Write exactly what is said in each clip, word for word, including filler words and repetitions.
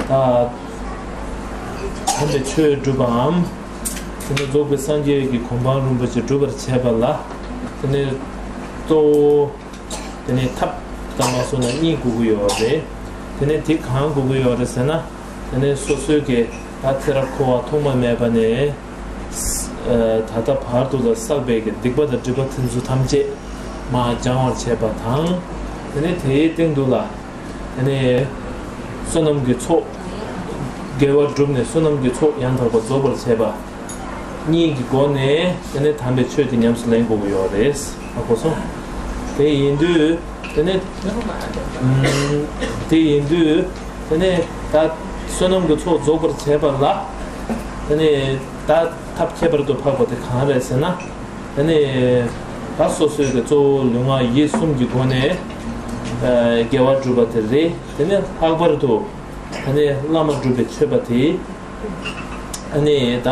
ད་དམ་པའི་ཆོས་སྒྲུབ་པའམ། དེ་ནས་རྫོགས་པའི་སངས་རྒྱས་ཀྱི་གོ་འཕང་རིན་པོ་ཆེ་སྒྲུབ་པར་བྱེད་པ་ལ། དེ་ནས་གཙོ་བོ་དེ་ནས་ཐབས་དང་མ་སོང་ན་གཉིས་དགོས་ཀྱི་ཡོད་རེད། དེ་ནས་དེ་གང་དགོས་ཀྱི་ཡོད་རེད་ཟེར་ན། དེ་ནས་སོ་སོའི་གི་ད་ཚེ་རབས་འཁོར་བ་ཐོག་མ་མེད་པ་ནས་ད་ལྟ་བར་དུ་ལ་བསགས་པའི་གི་སྡིག་པ་དང་སྒྲིབ་པ་དེ་ཚོ་ཐམས་ཅད་མར་སྦྱང་བར་བྱེད་པ་དང་། དེ་ནས་དེའི་སྟེང་དུ་ལ། དེ་ནས་བསོད་ནམས་ཀྱི་ཚོགས། དགེ་བ་བསྒྲུབས་ནས་བསོད་ནམས་ཀྱི་ཚོགས་ཡང་དག་པར་རྫོགས་པར་བྱེད་པ་གཉིས་ཀྱི་སྒོ་ནས། དེ་ནས་དམ་པའི་ཆོས་དེ་ཉམས་སུ་ལེན་དགོས་ཀྱི་ཡོད་རེད། ཧ་གོ་སོང་། དེ་ཡིན་དུས་དེ་ནས་ཨམ། དེ་ཡིན་དུས་དེ་ནས་ད་བསོད་ནམས་ཀྱི་ཚོགས་རྫོགས་པར་བྱེད་པ་ལ། དེ་ནས་ད་ཐབས་ཁྱད་པར་དུ་འཕགས་པ་དེ་གང་རེད་ཟེར་ན། དེ་ནས་ད་སོ་སོའི་གི་གཙོ་བོ་ལུས་ངག་ཡིད་གསུམ་གྱི་སྒོ་ནས་ཨ་དགེ་བ་སྒྲུབ་པ་དེ་རེད། དེ་ནས་ལྷག་པར་དུ་དེ་ནས་བླ་མ་སྒྲུབ་པའི་མཆོད་པ་དེ། ཨ་ནི་ད་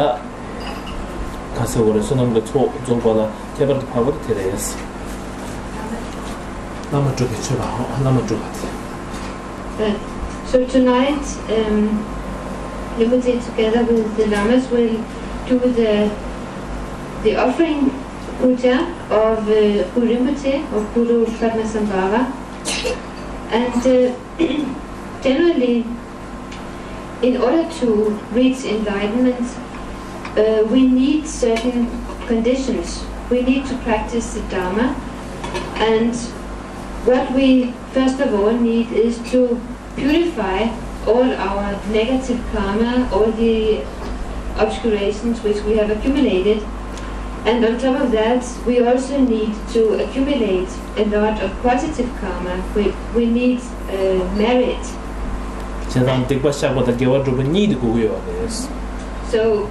ག་ཟེར་བ་རེད། བསོད་ནམས་ཀྱི་ཚོགས་རྫོགས་པ་ལ་ཁྱད་པར་དུ་འཕགས་པ་དེ་རེད། བླ་མ་སྒྲུབ་པའི་མཆོད་པ། བླ་མ་སྒྲུབ་པ་དེ། Uh, so tonight, um, Rinpoche together with the Lamas will do the, the offering puja of uh, Guru Rinpoche, of Guru Padmasambhava. And uh, generally, in order to reach enlightenment, uh, we need certain conditions. We need to practice the Dharma. And what we first of all need is to purify all our negative karma, all the obscurations which we have accumulated. And on top of that, we also need to accumulate a lot of positive karma. We, we need uh, merit. བྱས་ཙང་སྡིག་པ་བཤགས་པ་དང་དགེ་བ་སྒྲུབ་པ་གཉིས་དེ་དགོས་ཀྱི་ཡོད་རེད། So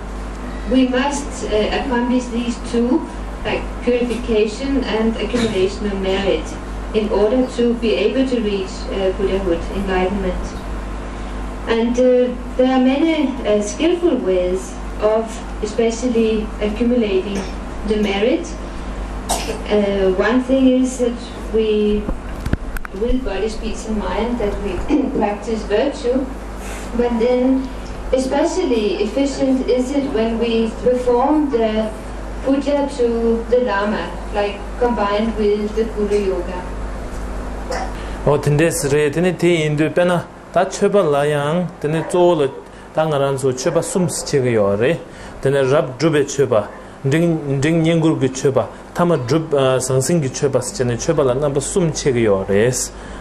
we must uh, accomplish these two, like purification and accumulation of merit, in order to be able to reach uh, Buddhahood, enlightenment. And uh, there are many uh, skillful ways of especially accumulating the merit. Uh, one thing is that we, with body, speech, and mind, that we practice virtue, but then especially efficient is it when we perform the puja to the Lama, like combined with the Guru Yoga. ཨོ་དེ་འདྲས་རེད། དེ་ནི་དེ་ཡིན་དུས་དཔེར་ན་ད་མཆོད་པ་ལ་ཡང་དེ་ནི་གཙོ་བོ་ལ་ད་ང་རང་ཚོ་མཆོད་པ་གསུམ་བྱེད་ཀྱི་ཡོད་རེད། དེ་ནི་རབ་སྒྲུབ་པའི་མཆོད་པ། འབྲིང་འབྲིང་བསྙེན་བཀུར་གྱི་མཆོད་པ། ཐ་མ་སྒྲུབ་ཨ་ཟང་ཟིང་གི་མཆོད་པ་ཟེར་བྱས་ནས་མཆོད་པ་ལ་རྣམ་པ་གསུམ་ཕྱེ་གི་ཡོད་རེད།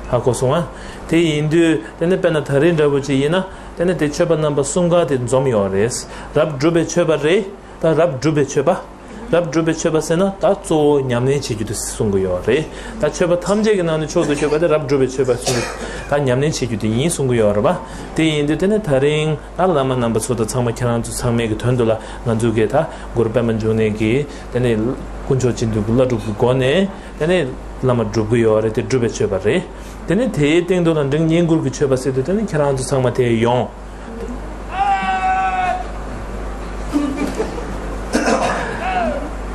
ཧ་གོ་སོང་ཨ། དེ་ཡིན་དུས་དེ་ནི་དཔེར་ན་ད་རེས་འདྲ་བོ་ཅིག་ཡིན་ན། དེ་ནི་དེ་མཆོད་པ་རྣམ་པ་གསུམ་ཀ་དེ་འཛོམས་ཡོད་རེད། རབ་སྒྲུབ་པའི་མཆོད་པ་རེད། ད་རབ་སྒྲུབ་པའི་མཆོད་པ། རབ་སྒྲུབ་པའི་མཆོད་པ་ཟེར་ན་ད་གཙོ་བོ་ཉམས་ལེན་བྱེད་རྒྱུ་དེ་གསུང་གི་ཡོད་རེད། ད་མཆོད་པ་ཐམས་ཅད་ཀྱི་ནང་ནས་མཆོག་ཏུ་གྱུར་པ་དེ་རབ་སྒྲུབ་པའི་མཆོད་པ་གསུང་གི། ད་ཉམས་ལེན་བྱེད་རྒྱུ་དེ་ཡིན་གསུང་གི་ཡོད་རེད་པ། དེ་ཡིན་དུས་དེ་ནི་ད་རིང་། ད་བླ་མ་རྣམ་པ་ཚོ་དང་ཚང་མ་ཁྱེད་རང་ཚོ་ཚང་མའི་གི་དོན་དུ་ལ་ང་ཚོ་གི་ད་གུ་རུ་པདྨ་འབྱུང་གནས་ཀྱི་དེ་ནས་དཀོན་མཆོག་སྤྱི་འདུས་ཀྱི་བླ་སྒྲུབ་ཀྱི་སྒོ་ནས་དེ་ནས་བླ་མ་སྒྲུབ་ཀྱི་ཡོད་རེད། དེ་སྒྲུབ་པའི་མཆོད་པ་རེད། དེ་ནས་དེའི་སྟེང་དུ་ལ་འབྲིང་བསྙེན་བཀུར་གྱི་མཆོད་པ་ཟེར་དུས་དེ་ནས་ཁྱེད་རང་ཚོ་ཚང་མ་དེ་ཡོང་།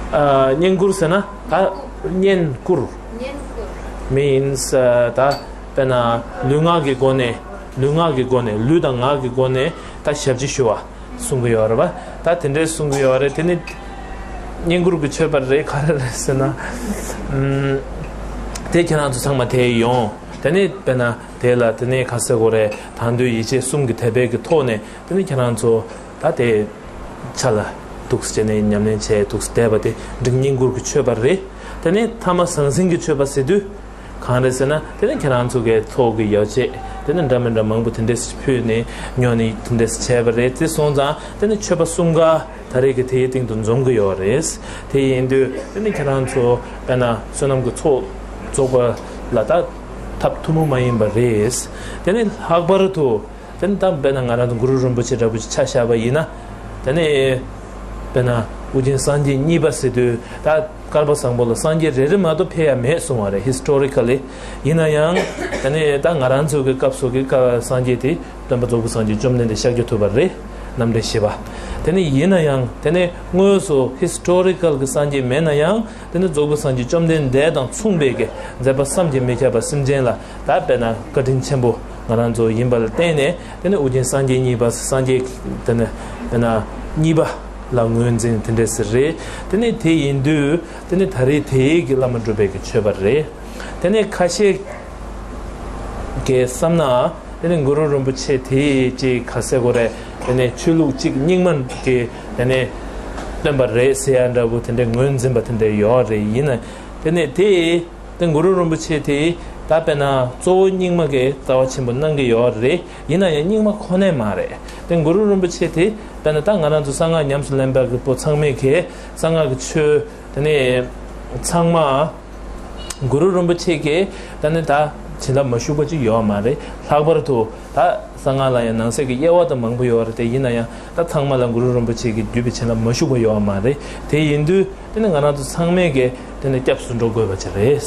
ཨ། བསྙེན་བཀུར་ཟེར་ན་ད་བསྙེན་བཀུར། བསྙེན་བཀུར། མི་ཡིན་ས་ད་དཔེར་ན་ལུས་ངག་གི་སྒོ་ནས་ལུས་ངག་གི་སྒོ་ནས་ལུས་དང་ངག་གི་སྒོ་ནས་ད་ཞབས་ཕྱི་ཞུ་བ། གསུང་གི་ཡོད་རེད་པ། ད་དེ་འདྲའི་གསུང་གི་ཡོད་རེད། དེ་ནི་བསྙེན་བཀུར་གྱི་མཆོད་པ་རེད། ག་རེ་རེད་ཟེར་ན། ཨམ། དེ་ཁྱེད་རང་ཚོ་ཚང་མ་དེ་ཡོང་། དེ་ནི་དཔེར་ན་དེ་ལ་དེ་ནི་ག་ཟེར་དགོས་རེད། དང་དུ་ཡིད་ཆེས་གསུམ་གྱི་དད་པའི་གི་ཐོག་ནས་དེ་ནི་ཁྱེད་རང་ཚོ་ད་དེ་ཆ་ལ་འདུག་སེ་བྱས་ནས་ཉམས་ལེན་བྱས་འདུག་སེ་བསྡད་པ་དེ་འབྲིང་བསྙེན་བཀུར་གྱི་མཆོད་པ་རེད། དེ་ནི་ཐ་མ་ཟང་ཟིང་གི་མཆོད་པ་ཟེར་དུས། གང་རེད་ཟེར་ན་དེ་ནི་ཁྱེད་རང་ཚོ་གི་ཚོགས་ཀྱི་ཡོ་བྱད་དེ་ནི་འདྲ་མི་འདྲ་མང་པོ་དེ་འདྲས་ཕུལ་ནས་ཉོ་ནས་དེ་འདྲས་བྱས་པ་རེད། དེ་སོང་ཙང་དེ་ནི་མཆོད་པ་གསུམ་ཀ་ད་རེས་ཀྱི་དེའི་སྟེང་དུ་འཛོམས་ཀྱི་ཡོད་རེད། དེ་ཡིན་དུས་དེ་ནི་ཁྱེད་རང་ཚོ་དཔེར་ན་བསོད་ནམས་ཀྱི་ཚོགས་རྫོགས་པ་ལ་ད་ཐབས་ཐུན་མོང་མ་ཡིན་པ་རེད། དེ་ནི་ལྷག་པར་དུ། དེ་ནི་ད་དཔེར་ན་ང་རང་ཚོ་གུ་རུ་རིན་པོ་ཆེ་འདྲ་པོ་ཅིག་ཆ་བཞག་པ་ཡིན་ན། དེ་ནི་དཔེར་ན་ཨོ་རྒྱན་སངས་རྒྱས་གཉིས་པ་ཟེར་དུས་ད་བསྐལ་པ་བཟང་པོ་ལ་སངས་རྒྱས་རེ་རེ་མ་གཏོགས་ཕེབས་ཡ་མེད་གསུང་བ་རེད། Historically ཡིན་ན་ཡང་དེ་ནི་ད་ང་རང་ཚོ་གི་སྐབས་སུ་གི་སངས་རྒྱས་དེ་སྟོན་པ་རྫོགས་པའི་སངས་རྒྱས་བཅོམ་ལྡན་འདས་ཤཱཀྱ་ཐུབ་པ་རེད། རྣམ་འདྲེན་བཞི་པ། དེ་ནི་ཡིན་ན་ཡང་དེ་ནི་དངོས་སུ་Historical གི་སངས་རྒྱས་མེད་ན་ཡང་། དེ་ནི་རྫོགས་པའི་སངས་རྒྱས་བཅོམ་ལྡན་འདས་དང་མཚུངས་པའི་གི་མཛད་པ་བསམ་གྱིས་མི་ཁྱབ་པ་སེམས་ཅན་ལ་ད་དཔེར་ན་བཀའ་དྲིན་ཆེན་པོ་ ང་རང་ཚོ་ཡིན་པ་ལ་བརྟེན་ནས། དེ་ནས་ཨོ་རྒྱན་སངས་རྒྱས་གཉིས་པ། སངས་རྒྱས་དེ་ནས་དཔེར་ན་གཉིས་པ་ལ་ངོས་འཛིན་དེ་འདྲས་ཟེར་རེད། དེ་ནས་དེ་ཡིན་དུས་དེ་ནས་ད་རེས་དེའི་གི་བླ་མ་སྒྲུབ་པའི་གི་མཆོད་པ་རེད། དེ་ནས་ཁ་ཤས་ཀྱིས་བསམ་ན། དེ་ནས་གུ་རུ་རིན་པོ་ཆེ་དེ་ཅིག་ག་ཟེར་དགོས་རེད། དེ་ནས་ཆོས་ལུགས་གཅིག་རྙིང་མ་གི་དེ་ནས་སྟོན་པ་རེད་ཟེར་ཡ་འདྲ་བོ་དེ་འདྲའི་ངོས་འཛིན་པ་དེ་འདྲ་ཡོད་རེད། ཡིན་ན་དེ་ནས་དེ། དེ་གུ་རུ་རིན་པོ་ཆེ་དེ་ད་དཔེར་ན་གཙོ་བོ་རྙིང་མ་གི་རྩ་བ་ཆེན་པོ་གནང་གི་ཡོད་རེད། ཡིན་ན་ཡང་རྙིང་མ་ཁོ་ནས་མ་རེད། དེ་གུ་རུ་རིན་པོ་ཆེ་དེ་དཔེར་ན་ད་ང་རང་ཚོ་གསང་སྔགས་ཉམས་སུ་ལེན་པ་གི་བུ་ཚང་མས་གི་གསང་སྔགས་ཀྱི་ཆོས་དེ་ནས་ཚང་མ་གུ་རུ་རིན་པོ་ཆེ་གི་ད་ནི་ད་བྱིན་རླབས་མ་ཞུགས་པ་ཅིག་ཡོད་མ་རེད། ལྷག་པར་དུ་ད་གསང་སྔགས་ལ་ཡང་ནང་གསེས་ཀྱི་དབྱེ་བ་དང་མང་པོ་ཡོད་རེད། དེ་ཡིན་ན་ཡང་ད་ཚང་མ་ལ་གུ་རུ་རིན་པོ་ཆེ་གི་བསྡུས་པའི་བྱིན་རླབས་མ་ཞུགས་པ་ཡོད་མ་རེད། དེ་ཡིན་དུས་དེ་ནི་ང་རང་ཚོ་ཚང་མས་གི་དེ་ནི་སྐྱབས་སུ་འགྲོ་དགོས་པ་ཅིག་རེད།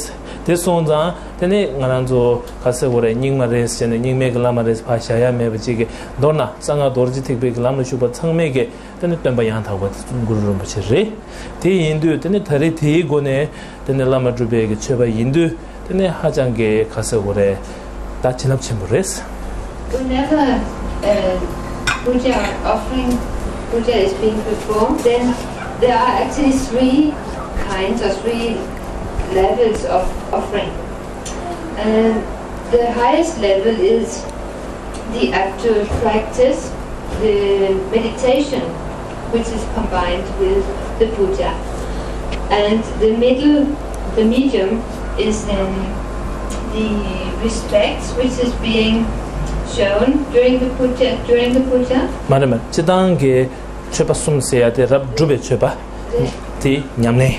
དེ་སོང་ཙང་དེ་ནི་ང་རང་ཚོ་ག་ཟེར་དགོས་རེད། རྙིང་མ་རེད་ཟེར་ནས་རྙིང་མའི་གི་བླ་མ་རེད་ཕར་བཞག་ཡ་མེད་པ་ཅིག་གི། མདོར་ན་གསང་སྔགས་རྡོ་རྗེ་ཐེག་པའི་གི་ལམ་ལ་ཞུགས་པ་ཚང་མས་གི་དེ་ནི་སྟོན་པ་ཡང་དག་པ་དེ་གུ་རུ་རིན་པོ་ཆེ་རེད། དེ་ཡིན་དུས་དེ་ནི་ད་རེས་དེའི་སྒོ་ནས་དེ་ནི་བླ་མ་སྒྲུབ་པའི་གི་མཆོད་པ་ཡིན་དུས། དེ་ནི་ཧ་ཅང་གི་ག་ཟེར་དགོས་རེད། ད་བྱིན་རླབས་ཆེན་པོ་རེད། Whenever uh, puja offering, puja is being performed, then there are actually three kinds or three levels of offering. And the highest level is the actual practice, the meditation, which is combined with the puja. And the middle, the medium, is then the respect which is being shown during the puja. During the puja. མ་རེད་མ་རེད། སྤྱིར་བཏང་གི་མཆོད་པ་གསུམ་ཟེར་ཡ་དེ་རབ་སྒྲུབ་པའི་མཆོད་པ། རེད། དེ་ཉམས་ལེན།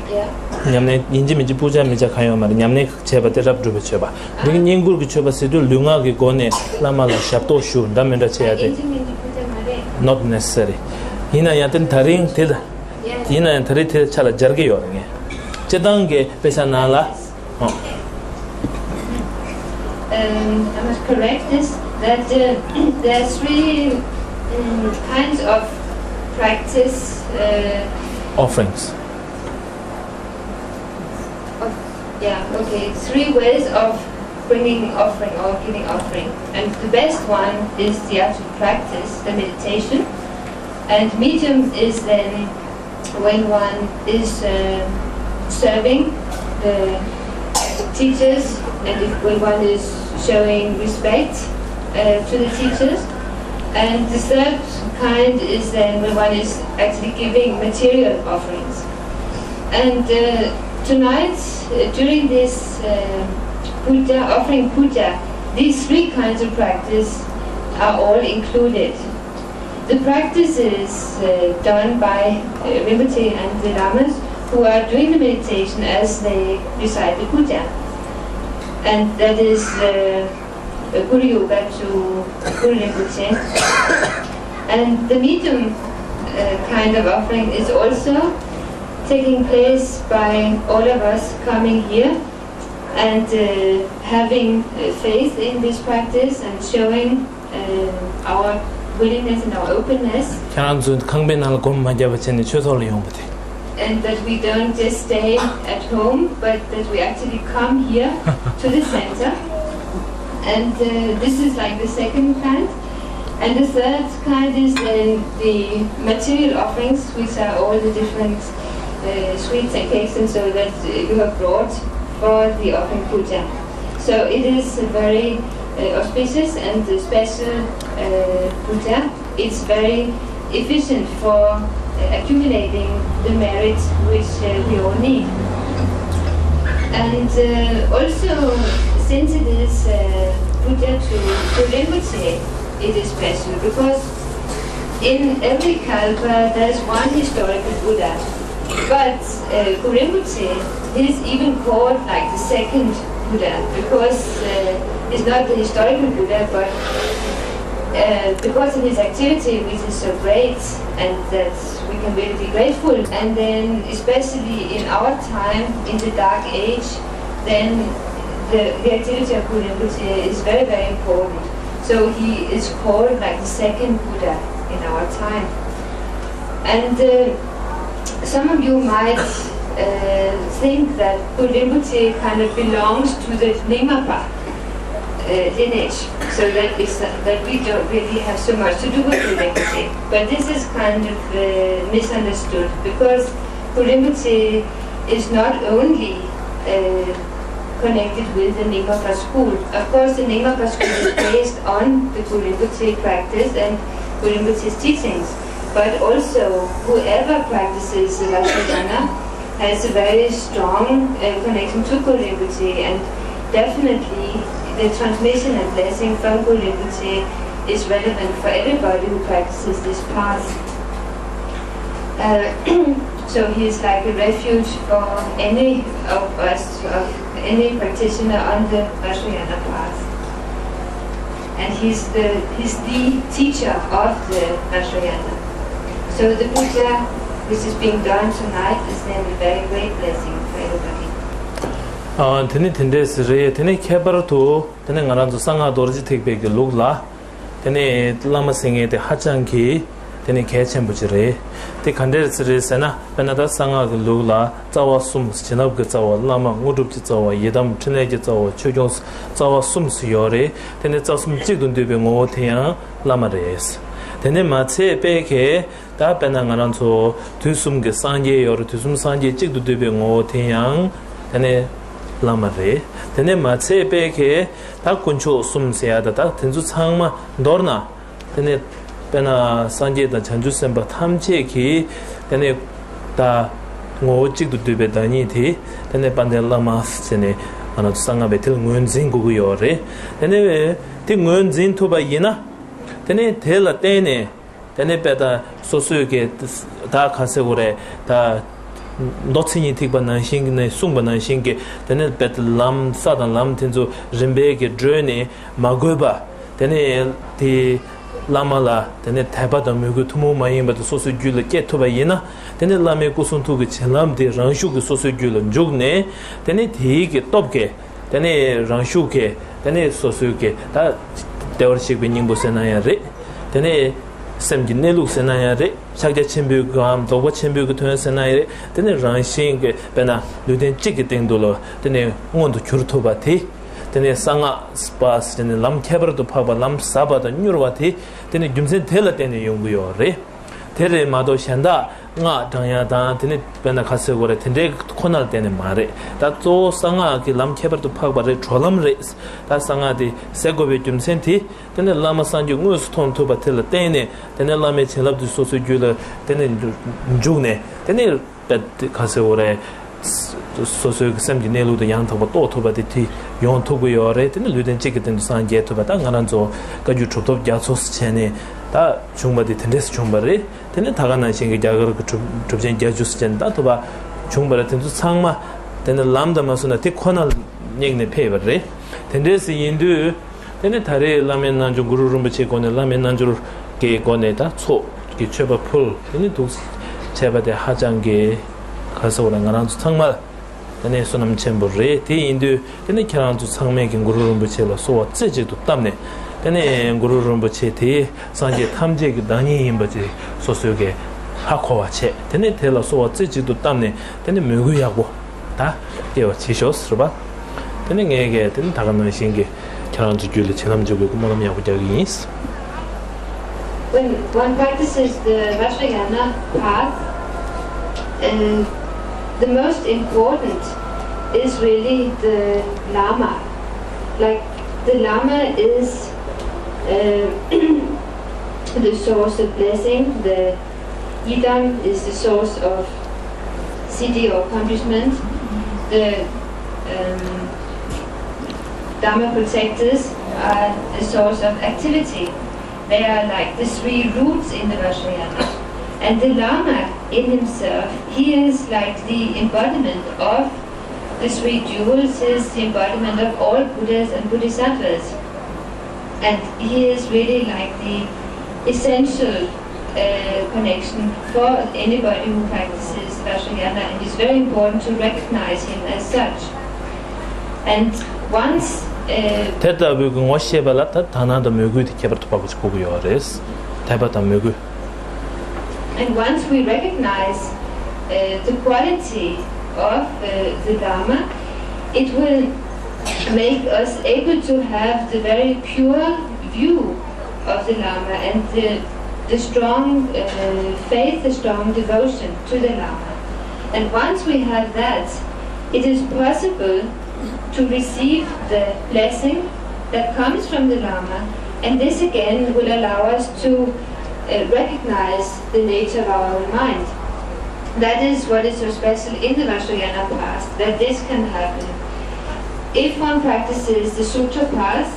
Yeah. ཉམས་ལེན་ཡིན་གཅིག་མིན་གཅིག་པུ་ཇ་མི་ཇ་གང་ཡོད་མ་རེད། ཉམས་ལེན་བྱས་པ་དེ་རབ་སྒྲུབ་པའི་མཆོད་པ། འདི་གི་བསྙེན་བཀུར་གྱི་མཆོད་པ་ཟེར་དུས་ལུས་ངག་གི་སྒོ་ནས་བླ་མ་ལ་ཞབས་ཏོག་ཞུ་འདྲ་མི་འདྲ་བྱེད་ཡ་དེ། Not necessary. ཡིན་ན་ཡང་དེ་ད་རིང་དེ་ལ། ཡིན་ན་ཡང་ད་རིང་དེ་ཆ་ལ་སྦྱར་གྱི་ཡོད་རེད་ངས། སྤྱིར་བཏང་གི་དཔེ་ཆ་ནང་ལ། ཨོ། Um, I must correct this, that uh, there are three um, kinds of practice. Uh, offerings. Of, yeah, okay. Three ways of bringing offering or giving offering. And the best one is the actual practice, the meditation. And medium is then when one is uh, serving the teachers and if, when one is showing respect uh, to the teachers. And the third kind is then when one is actually giving material offerings. And uh, tonight, uh, during this uh, puja, offering puja, these three kinds of practice are all included. The practice is uh, done by uh, Rinpoche and the Lamas who are doing the meditation as they recite the puja. And that is uh, Guru Yoga to Guru Rinpoche. And the medium uh, kind of offering is also taking place by all of us coming here and uh, having uh, faith in this practice and showing uh, our willingness and our openness. ཁྱེད་རང་ཚོ་ཁང་པའི་ནང་ལ་སྒོམ་མ་བརྒྱབ་པ་བྱས་ནས་ཆོས་ཚོགས་ལ་ཡོང་བ་དེ། And that we don't just stay at home, but that we actually come here to the center. And uh, this is like the second kind. And the third kind is then the material offerings, which are all the different uh, sweets and cakes and so that uh, you have brought for the offering puja. So it is a very uh, auspicious and a special uh, puja. It's very efficient for uh, accumulating the merits which uh, we all need. And uh, also, since it is uh, puja to, to Rinpoche, it is special because in every kalpa there is one historical Buddha. But uh, Rinpoche, he is even called like the second Buddha because uh, he's not the historical Buddha, but uh, because of his activity, which is so great, and that we can really be grateful. And then, especially in our time, in the dark age, then the, the activity of Rinpoche is very, very important. So he is called like the second Buddha in our time. And uh, some of you might uh, think that Rinpoche kind of belongs to the Nyingmapa. uh, lineage, so that is that we don't really have so much to do with Rinpoche. But this is kind of uh, misunderstood because Rinpoche is not only uh, connected with the Nyingmapa school. Of course, the Nyingmapa school is based on the Rinpoche practice and Rinpoche's teachings, but also whoever practices the Vajrayana has a very strong uh, connection to Rinpoche, and definitely the transmission and blessing from Rinpoche is relevant for everybody who practices this path. Uh, so he is like a refuge for any of us, of any practitioner on the Vajrayana path. And he's the, he's the teacher of the Vajrayana. So the puja which is being done tonight is then a very great blessing for everybody. ཨ། དེ་ནི་དེ་འདྲས་རེད། དེ་ནི་ཁྱད་པར་དུ་དེ་ནི་ང་རང་ཚོ་གསང་སྔགས་རྡོ་རྗེ་ཐེག་པའི་གི་ལུགས་ལ་དེ་ནི་བླ་མ་ཟེར་མཁན་དེ་ཧ་ཅང་གི་དེ་ནི་གལ་ཆེན་པོ་ཅིག་རེད། དེ་ག་འདྲས་རེད་ཟེར་ན། དཔེར་ན་ད་གསང་སྔགས་ཀྱི་ལུགས་ལ་རྩ་བ་གསུམ། བྱིན་རླབས་ཀྱི་རྩ་བ། བླ་མ། དངོས་གྲུབ་ཀྱི་རྩ་བ། ཡི་དམ་འཕྲིན་ལས་ཀྱི་རྩ་བ། ཆོས་སྐྱོང་རྩ་བ་གསུམ་ཡོད་རེད། དེ་ནི་རྩ་གསུམ་གཅིག་ཏུ་འདུས་པའི་ངོ་བོ་དེ་ཡང་བླ་མ་རེད། དེ་ནི་མ་ཚད་དཔེ་ཁེ་ད་དཔེར་ན་ང་རང་ཚོ་དུས་གསུམ་གྱི་སངས་རྒྱས་ཡོད་རེད། དུས་གསུམ་སངས་རྒྱས་གཅིག་ཏུ་འདུས་པའི་ངོ་བོ་དེ་ཡང་དེ་ནི་བླ་མ་རེད། དེ་ནི་མ་ཚད་དཔེ་ཁེ་ད་དཀོན་མཆོག་གསུམ་ཟེར་ཡ་ད་ད་དེ་ཚོ་ཚང་མ་མདོར་ན། དེ་ནས་དཔེར་ན་སངས་རྒྱས་དང་བྱང་ཆུབ་སེམས་དཔའ་ཐམས་ཅད་ཀྱིས་དེ་ནས་ད་ངོ་བོ་གཅིག་ཏུ་འདུས་པའི་བདག་ཉིད་དེ་དེ་ནས་དཔལ་ལྡན་བླ་མ་ཟེར་ནས་ང་རང་ཚོ་གསང་སྔགས་པས་དེ་ལ་ངོས་འཛིན་དགོས་ཀྱི་ཡོད་རེད། དེ་ནས་དེ་ངོས་འཛིན་ཐུབ་པ་ཡིན་ན། དེ་ནས་དེ་ལ་བརྟེན་ནས་དེ་ནས་དཔེ་ད་སོ་སོའི་གི་ད་ག་ཟེར་དགོས་རེད། ད་མདོ་མཚན་ཉིད་ཐེག་པ་ནང་བཞིན་གྱི་ནས་གསུངས་པ་ནང་བཞིན་གྱི་དེ་ནས་དཔེ་ད་ལམ་ས་དང་ལམ་དེ་ཚོ་རིམ་པས་ཀྱི་བགྲོད་ནས་མ་གོས་པ། དེ་ནས་དེ་བླ་མ་ལ་དེ་ནས་དད་པ་དང་མོས་གུས་ཐུན་མོང་མ་ཡིན་པ་དེ་སོ་སོའི་རྒྱུད་ལ་སྐྱེ་ཐུབ་པ་ཡིན་ན། དེ་ནས་བླ་མའི་སྐུ་གསུང་ཐུགས་ཀྱི་བྱིན་རླབས་དེ་རང་ཤུགས་ཀྱིས་སོ་སོའི་རྒྱུད་ལ་འཇུག་ནས། དེ་ནས་དེའི་གི་སྟོབས་ཀྱིས་དེ་ནས་རང་ཤུགས་ཀྱིས་དེ་ནས་སོ་སོའི་གི་ད་བདེ་བར་གཤེགས་པའི་སྙིང་པོ་ཟེར་ན་ཡང་རེད། དེ་ནས་སེམས་ཀྱི་གནས་ལུགས་ཟེར་ན་ཡང་རེད། ཕྱག་རྒྱ་ཆེན་པོའི་གམ་རྫོགས་པ་ཆེན་པོའི་གི་དོན་ཟེར་ན་ཡང་རེད། དེ་ནས་རང་བཞིན་གྱི་དཔེར་ན་ལུས་རྟེན་གཅིག་གི་སྟེང་དུ་ལ་དེ་ནས་མངོན་དུ་གྱུར་ཐུབ་པ་དེ། དེ་ནས་གསང་སྔགས་པ་ཟེར་ནས་ལམ་ཁྱད་པར་དུ་འཕགས་པ་ལམ་ཟབ་པ་དང་མྱུར་བ་དེ། དེ་ནས་རྒྱུ་མཚན་དེ་ལ་བརྟེན་ནས་ཡོང་གི་ཡོད་རེད། དེ་རེད་མ་གཏོགས་གཞན་དག་སྔགས་བགྲང་ཡ་དང་དེ་ནས་དཔེར་ན་ག་ཟེར་དགོས་རེད། དེ་འདྲའི་ཁོ་ན་ལ་བརྟེན་ནས་མ་རེད། ད་གཙོ་བོ་གསང་སྔགས་ཀྱི་ལམ་ཁྱད་པར་དུ་འཕགས་པ་རེད། གྲོལ་ལམ་རེད། ད་གསང་སྔགས་དེ་ཟེར་དགོས་པའི་རྒྱུ་མཚན་དེ། དེ་ནས་བླ་མ་སངས་རྒྱས་དངོས་སུ་མཐོང་ཐུབ་པ་དེ་ལ་བརྟེན་ནས། དེ་ནས་བླ་མའི་བྱིན་རླབས་དེ་སོ་སོའི་རྒྱུད་ལ་དེ་ནས་འཇུག་ནས། དེ་ནས་དཔེ་ག་ཟེར་དགོས་རེད། སོ་སོའི་སེམས་ཀྱི་གནས་ལུགས་དེ་ཡང་དག་པ་རྟོགས་ཐུབ་པ་དེ་དེ་ཡོང་ཐུབ་ཀྱི་ཡོད་རེད། དེ་ནི་ལུས་རྟེན་གཅིག་གི་སྟེང་དུ་སངས་རྒྱས་ཐུབ་པ། ད་ང་རང་ཚོ་བཀའ་བརྒྱུད་གྲུབ་ཐོབ་རྒྱ་མཚོ་ཟེར་བྱས་ནས་ད་བྱུང་བ་དེ་དེ་འདྲས་བྱུང་བ་རེད། དེ་ནི་ད་ག་ནང་བཞིན་གྱི་རྒྱ་གར་གྱི་གྲུབ་གྲུབ་ཆེན་བརྒྱད་ཅུ་ཟེར་བྱས་ནས་ད་ཐུབ་པ་བྱུང་བ་རེད། དེ་ཚོ་ཚང་མ་དེ་ནི་ལམ་དང་མ་བསྲུངས་ན་དེ་ཁོ་ན་ལ་སྙེག་ནས་ཕེབས་པ་རེད། དེ་འདྲས་ཡིན་དུས། དེ་ནས་ད་རེས་བླ་མའི་རྣལ་འབྱོར། གུ་རུ་རིན་པོ་ཆེའི་སྒོ་ནས། བླ་མའི་རྣལ་འབྱོར་གྱི་སྒོ་ནས་ད་ཚོགས་ཀྱི་མཆོད་པ་ཕུལ། དེ་ནས་འདུག་བྱས་པ་དེ་ཧ་ཅང་གི་ག་ཟེར་དགོས་རེད། ང་རང་ཚོ་ཚང་མ་དེ་ནས་བསོད་ནམས་ཆེན་པོ་རེད། དེ་ཡིན་དུས་དེ་ནས་ཁྱེད་རང་ཚོ་ཚང་མས་ཀྱི་གུ་རུ་རིན་པོ་ཆེ་ལ་གསོལ་བ་རྩེ་གཅིག་ཏུ་བཏབ་ནས། དེ་ནས་གུ་རུ་རིན་པོ་ཆེ་དེ་སངས་རྒྱས་ཐམས་ཅད་ཀྱི་བདག་ཉིད་ཡིན་པ་ཅིག་སོ་སོས་ཀྱི་ཧ་གོ་བ་བྱས། དེ་ནས་དེ་ལ་གསོལ་བ་རྩེ་གཅིག་ཏུ་བཏབ་ནས། དེ་ནས་མོས་གུས་ཡག་པོ་ད་སྐྱེ་བ་བྱེད་ཤོག་ཟེར་བ། དེ་ནས་ངས་ཀྱི་དེ་ནས་ད་ག་ནང་བཞིན་གྱི་ཁྱེད་རང་ཚོ་རྒྱུད་ལ་བྱིན་རླབས་འཇུག་པའི་སྨོན་ལམ་ཡག་པོ་རྒྱག་གི་ཡིན། When one practices the Vajrayana path, uh, the most important is really the Lama. Like, the Lama is uh, the source of blessing, the Yidam is the source of siddhi or accomplishment. The um, Dharma protectors are the source of activity. They are like the three roots in the Vajrayana. And the Lama in himself, he is like the embodiment of the three jewels. He is the embodiment of all Buddhas and Bodhisattvas. And he is really like the essential uh, connection for anybody who practices Vajrayana, and it's very important to recognize him as such. And once uh, དེ་ལྟ་བུའི་ངོ་ཤེས་པ་ལ་ད་དག་སྣང་དང་མོས་གུས་དེ་ཁྱད་པར་དུ་འཕགས་པ་ཞིག་དགོས་ཀྱི་ཡོད་རེད། དད་པ་དང་མོས་གུས། And once we recognize uh, the quality of uh, the Dharma, it will make us able to have the very pure view of the Lama and the, the strong uh, faith, the strong devotion to the Lama. And once we have that, it is possible to receive the blessing that comes from the Lama, and this again will allow us to uh, recognize the nature of our own mind. That is what is so special in the Vajrayana path, that this can happen. If one practices the Sutra path,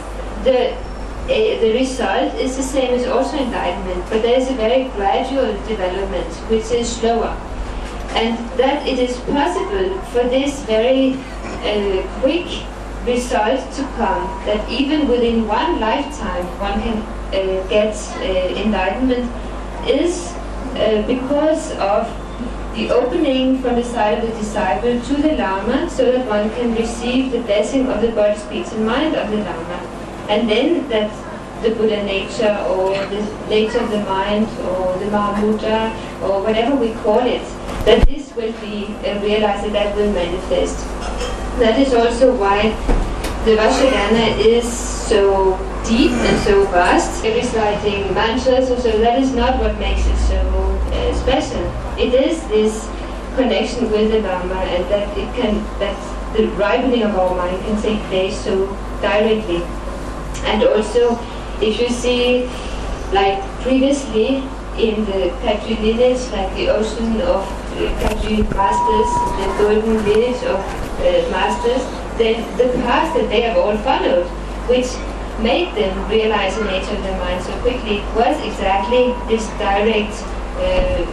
the, uh, the result is the same as also enlightenment, but there is a very gradual development, which is slower. And that it is possible for this very uh, quick result to come, that even within one lifetime one can uh, get uh, enlightenment, is uh, because of the opening from the side of the disciple to the Lama, so that one can receive the blessing of the body, speech, and mind of the Lama, and then that the Buddha nature or the nature of the mind or the Mahamudra or whatever we call it, that this will be uh, realized and that will manifest. That is also why the Vajrayana is so deep and so vast. Reciting mantras or so, that is not what makes it so uh, special. It is this connection with the Lama, and that it can, that the ripening of our mind can take place so directly. And also, if you see, like previously, in the Khatri lineage, like the ocean of uh, Khatri masters, the golden lineage of uh, masters, then the path that they have all followed, which made them realize the nature of the mind so quickly, was exactly this direct uh,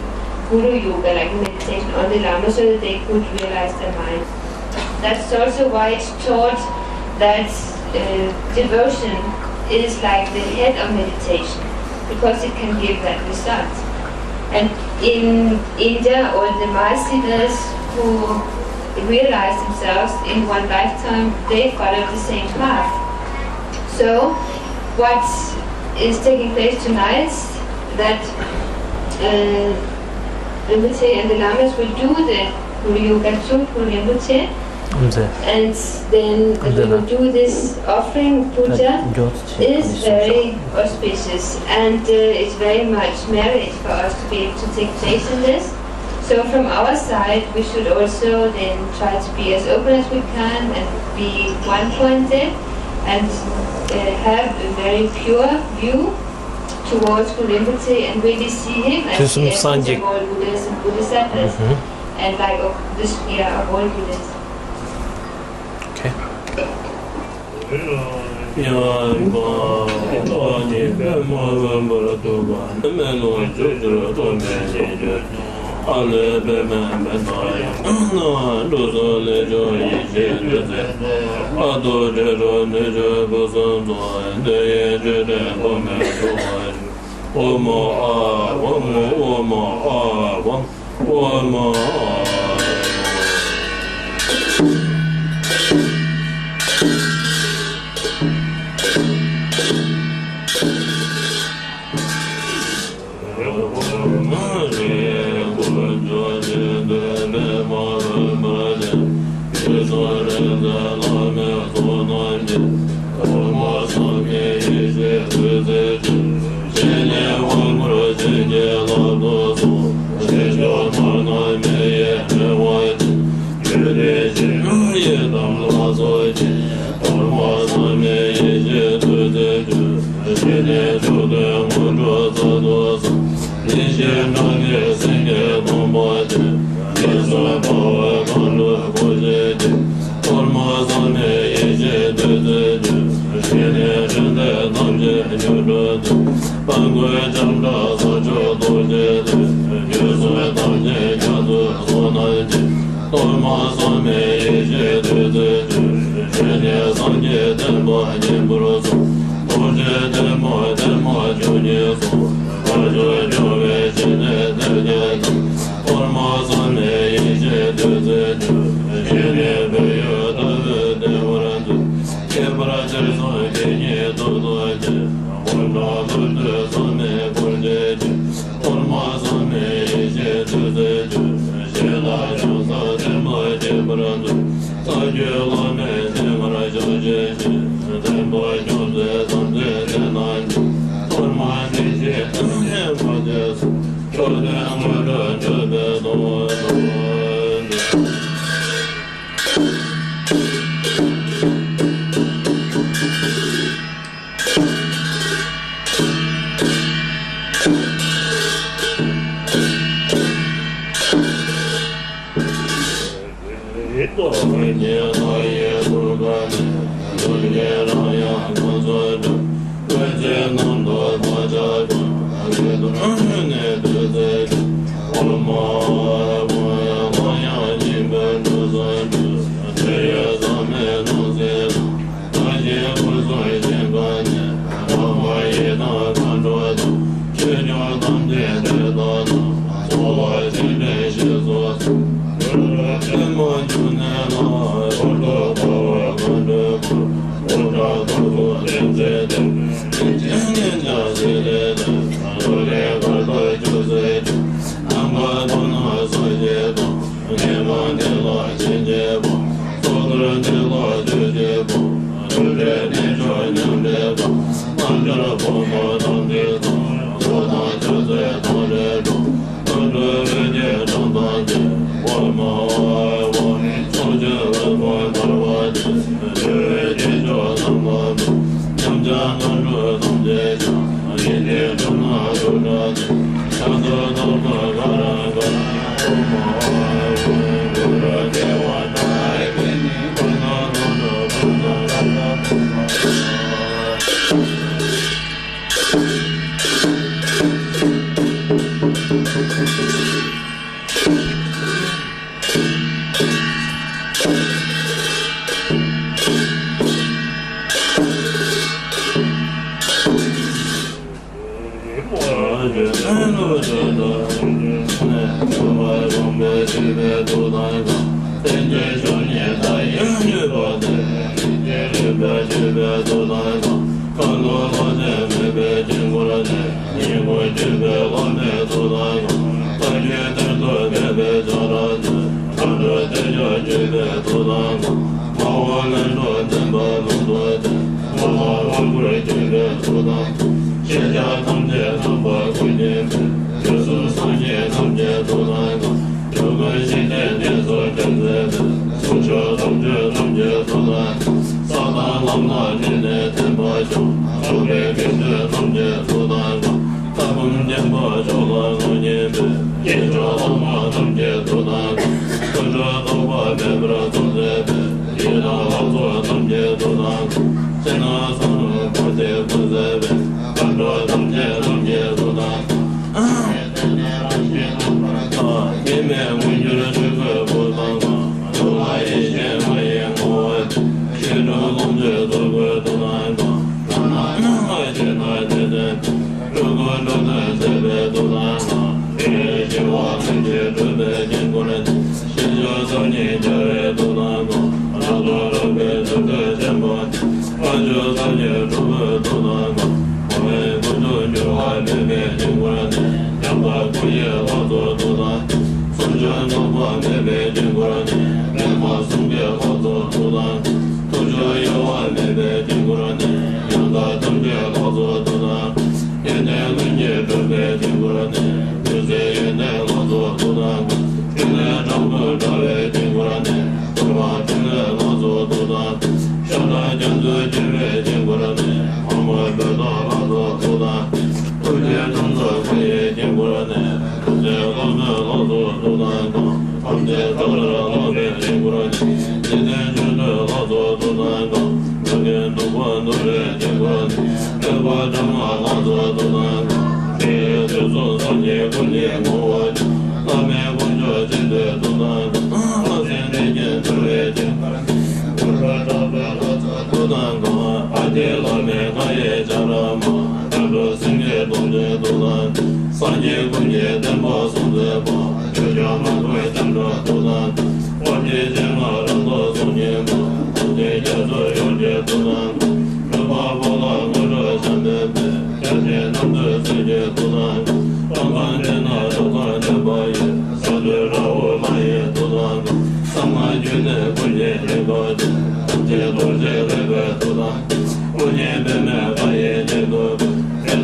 Guru Yoga, like meditation on the Lama, so that they could realize the mind. That's also why it's taught that uh, devotion is like the head of meditation, because it can give that result. And in India, all the Mahasiddhas who realize themselves in one lifetime, they follow the same path. So, what is taking place tonight, that uh, Rinpoche and the Lamas will do the Guru Yoga Tsun Guru Rinpoche, and then we will do this offering puja, is very auspicious, and uh, it's very much merit for us to be able to take place in this. So from our side, we should also then try to be as open as we can and be one-pointed and uh, have a very pure view towards Guru Rinpoche and really see him as the essence of all Buddhas and Bodhisattvas and like of this, yeah, of all Buddhas. Okay. ཡང་གང་ཐོག་ནི་པདྨ་འོད་འབར་ཐུབ་པ་མེ་ལོང་ཕྱོགས་བཅུར་ཐོགས་མེད་ཉིད་གྱུར་ཅིང་། ཨ་ལས་པདྨས་མེ་ལྟར་ཡང་གང་ན། འགྲོ་སོགས་ལས་བྱུང་ཡེ་ཤེས་བདུད་རྩི་ལས། ཨ་ཏོ་དྲི་རོ་སྣོད་བཅུད་ཕུན་སུམ་ཚོགས། འདོད་ཡོན་ཆོས་འཕྲིན་ཐོགས་མེད་འཕྲོ་བར་ཤོག། ཨོཾ་ཨཱཿཧཱུྃ། ཨོཾ་ཨཱཿཧཱུྃ། ཨོཾ་ཨཱཿཧཱུྃ། གཏོར་མ་བསམ་མེད་ཡེ་ཤེས་བདུད་རྩིའི་ཆུ། ཞལ་ནས་སངས་རྒྱས་བསྟན་པ་ཉན་པར་ཤོག། རྡོ་རྗེ་ཐལ་མོ་ཐལ་མོ་བཅུ་གཉིས་སོགས། དཀར་ཕྱོགས་སྐྱོང་བའི་ཞལ་ནས་གཏེར་སྟོན་དང་། གཏོར་མ་བསམ་མེད་ཡེ་ཤེས་བདུད་རྩིའི་ཆུ། ཞལ་ནས་བོད་ཡུལ་ལྟ་བུའི་བདེ་བར་མཛོད། ཁྱད་པར་གཏེར་གསུམ་དེ་ཉིད་རྟོགས་ཐུབ་ཅིང་། འཁོར་འདས་ལྷུན་གྲུལ་ཟག་མེད་འཁོར་བཅས་ཀྱི། གཏོར་མ་བསམ་མེད་ཡེ་ཤེས་བདུད་རྩིའི་ཆུ། ཞལ་ལ་བྱང་ས་བརྟན་པ་རྒྱས་པར་མཛོད། རྩ་བརྒྱུད་བླ་མའི་བསྟན་པར་ཤོག།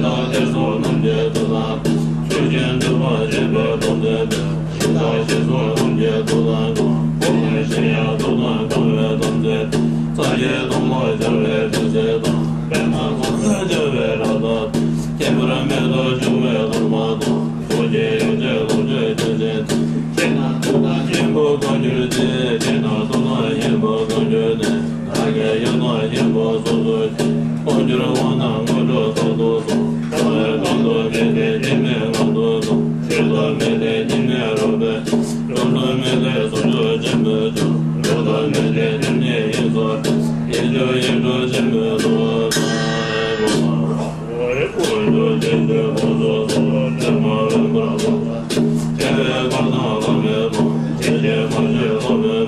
དང་དེ་སོགས་རྣམས་ཀྱི་ཐུགས་དམ། ཆོས་ཀྱི་འདུན་པ་བཞེས་པའི་ཐུགས་བརྩེ་ལྡན། ཞིང་དང་ཞིང་སོགས་རྣམས་ཀྱི་ཐུགས་དམ་དང་། འཁོར་བའི་གཞན་ཡང་ཐུགས་དམ་བསྐང་བའི་ཐུགས་བརྩེ། ས་གཞི་སྟོང་ལ་སྦྱར་བའི་ཐུགས་བརྩེ་དང་། པདྨ་འཚལ་ལོ་སྦྱར་བའི་རབ་ཏུ། ཁྱད་པར་མེད་དུ་བྱུང་བའི་ཐུགས་དམ་དང་། ཐུགས་རྗེའི་ཡོ་བྱད་ལོངས་སྤྱོད་རྒྱ་ཆེན་དང་། ཆོས་རྣམས་ཐུགས་དང་མཉམ་པར་བསྐང་གྱུར་ཅིག་ཆོས་རྣམས་ཐུགས་དང་མཉམ་པར་བསྐང་གྱུར་ནས། བདག་གི་ཡང་དག་སྙིང་པོ་སོ་སོར་ཕྱེ། དབང་སྒྱུར་དབང་རྣམས་དངོས་གྲུབ་རྟག་ཏུ་སོང་། ལྟ་བའི་ཁམས་སུ་མེད་པའི་སྐྱེ་མེད་ངང་དུ་སོང་། ཆོས་སྟོབས་མེད་པའི་སྐྱེ་མེད་རབ་ཏུ་སོང་། གྲུབ་ཐོབ་མེད་པའི་བྱང་ཆུབ་ཆེན་པོའི་མཆོག་གྲུབ་ཐོབ་མེད་པའི་སྟེང་ནས་ཡིན་སོགས། ཡིན་གྱུར་ཡིན་གྲུབ་ཆེན་པོའི་ཐུགས་དམ། ཀུན་ཏུ་བྱོན་ཏེ་དགོངས་སུ་གསོལ། ཐལ་མོ་སྦྱིན་པར་བསྐུལ། ཆེ་བའི་འཁོར་དང་བླ་མའི་དབང་། ཆེ་ཆེ་མ་ཞུས་སློབ་དཔོན་མེད།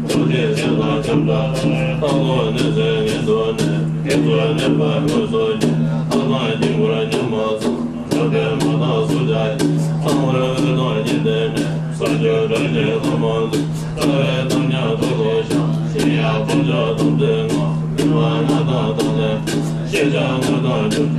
རྡོ་རྗེ་སེམས་དང་ཁྱབ་བྲལ་ལྷ། རྟག་ཏུ་ནི་ཟེར་ཉིད་དུ་གནས། དེ་ཚོ་གནས་པ་དངོས་སུ་མཇལ། ལྷ་དང་དཀྱིལ་འཁོར་མཉམ་པ་སོང་། འགྲོ་དོན་མ་དག་སུ་བྱ་ཡི། ཚངས་པར་འོད་དང་ཉི་ཟླའི་ནས། ས་བཅུ་རིན་ཆེན་ལྷ་མོ་འདུ། ལྟ་བའི་གདམས་ངག་ཐོག་ཏུ་བཞག་གཞན་ཡང་དཀོན་མཆོག་ཐམས་ཅད་མངའ། མྱུར་བ་སྣང་དང་དམ་ལྡན། ཤེས་བྱ་དངོས་དང་བཅོམ་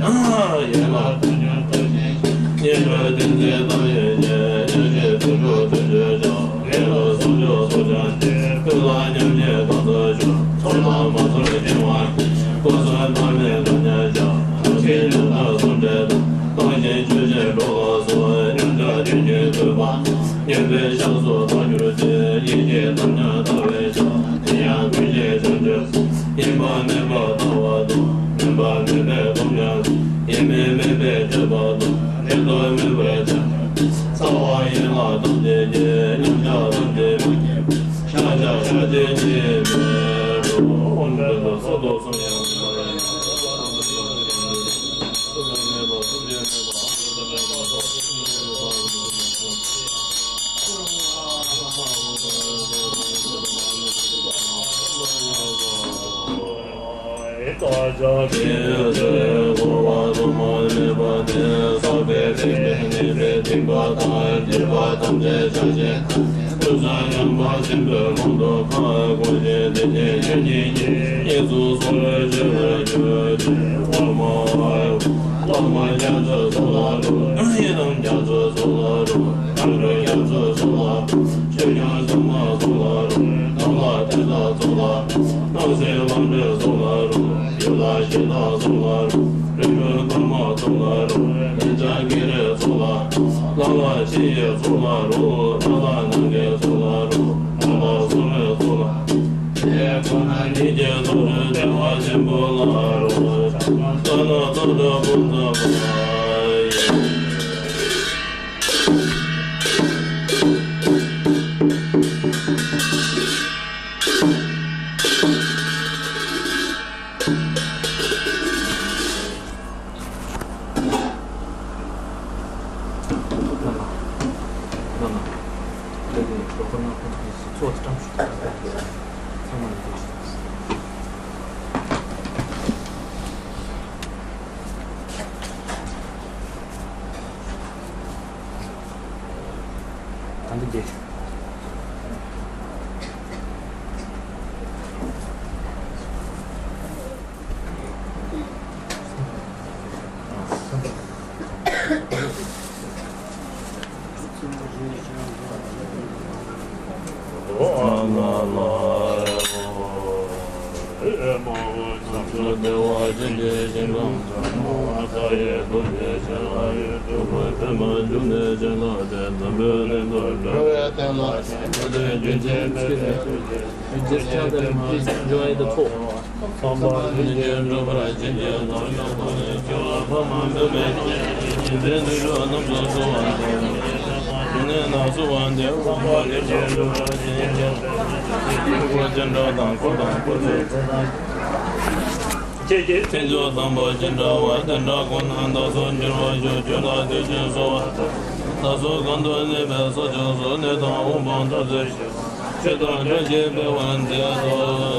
ཡན་ལག་ཐུགས་རྒྱུད་རྟོགས་ཤིང་། སྙན་པའི་ཏིང་འཛིན་དམ་ཡེ་ཤེས། མཉམ་གཞག་ཐུགས་སྒྲུབ་ཐུགས་རྗེའི་ཕྱག་ལས་ལ་བསམ་བརྗོད་ཚོགས་ཀྱང་ཆེ། ཀུན་ལ་མཉམ་ཉིད་གང་དུ་བྱོན། ཚོགས་ལ་མ་ཚོར་སྐྱེ་བ་ཡི། སྐུ་གསུམ་བདག་མེད་མགོན་ཉིད་ཀྱང་། ཐུགས་རྗེའི་ཉམས་ལྡན་ཟུང་འབྲེལ་དང་། བླངས་ཤིང་ཆོས་བཞིན་འགྲོ་ལ་གསོལ། མཉམ་བཞག་དུས་ཀྱི་བསྟོད་པ། སྙན་པའི་ཕྱག་སོགས་དག་གྱུར་ཅིག་ཡེ་ཤེས་དམ་ཉམས་ལྟ་བའི་ཕྱག་དེ་ཡང་ཀུན་གཞི་བྱང་ཆུབ། ཡིན་པ་མིན་པ་ལྟ་བ་དང་། མིན་པ་མིན་པའི་སྟོང་ཉིད་དང་། ཡིན་མིན་མིན་པའི་སྤྲོས་པ་དང་། མིན་ཐོབ་མིན་པའི་ཆགས་པ། རྩ་བ་ཡན་ལག་ཐམས་ཅད་ཀྱི། མཉམ་གཞག་ཐམས་ཅད་མ་སྐྱེས་པ། ཤར་བཞག་ཤར་གྱི་གཉིས་མེད་རོ། ཨོཾ་ཏདྱ་ཐཱ། སོ་ཐོག་གསུམ་ཡང་། ལྷ་མོ་རྒྱ་མཚོའི་ཚོགས་ལ་འགྲོ། ཡི་དམ་རྒྱ་མཚོའི་ཚོགས་ལ་འགྲོ། ཐང་སྐད་རྒྱ་མཚོའི་ཚོགས་ལ་འགྲོ། ཆོས་སྐྱོང་སྲུང་མའི་ཚོགས་ལ་འགྲོ། ནོར་ལྷ་དེ་དག་ཚོགས་ལ་འགྲོ། སྣང་སྲིད་ལམ་འགྲོའི་ཚོགས་ལ་འགྲོ། ཡུལ་ལྷ་གཞི་བདག་ཚོགས་ལ་འགྲོ། རིག་འཛིན་ཀརྨའི་ཚོགས་ལ་འགྲོ། ལན་ཆགས་བགེགས་རིགས་ཚོགས་ལ་འགྲོ། ལྷ་ལྷ་ཆོས་ཀྱི་ཚོགས་ལ་འགྲོ། ལྷ་ལྷ་ནམ་མཁའི་ཚོགས་ལ་འགྲོ། ལྷ་ལྷ་སྲུང་མའི་ཚོགས་ལ་འགྲོ། དེ་ཁོ་ན་ཉིད་ཀྱི་ཚོགས་སུ་བདེ་བ་ཆེན་པོ་ལ་རོལ། ཙ་ན་ཙ་ན་ཀུན་ཏུ་བ། ད་འདི་རྒྱས། Just tell them, please enjoy the tour. ཁྱེད་ཀྱིས་ཐེག་མཆོག་དམ་པ་ཅི་འདྲ་བ་དེ་འདྲ་ཁོ་ན་བདག་སོགས་འགྱུར་བར་ཤོག་ཆོས་ལ་དད་ཅིང་གསོལ་བ། བདག་སོགས་གང་དུ་གནས་པའི་ས་ཕྱོགས་སུ་གནས་དང་དབུ་འཕང་མཐོ་ཚུལ་ཤོག་ཆོས་དང་ཕྱོགས་བཅས་འཕེལ་བར་མཛད་དུ་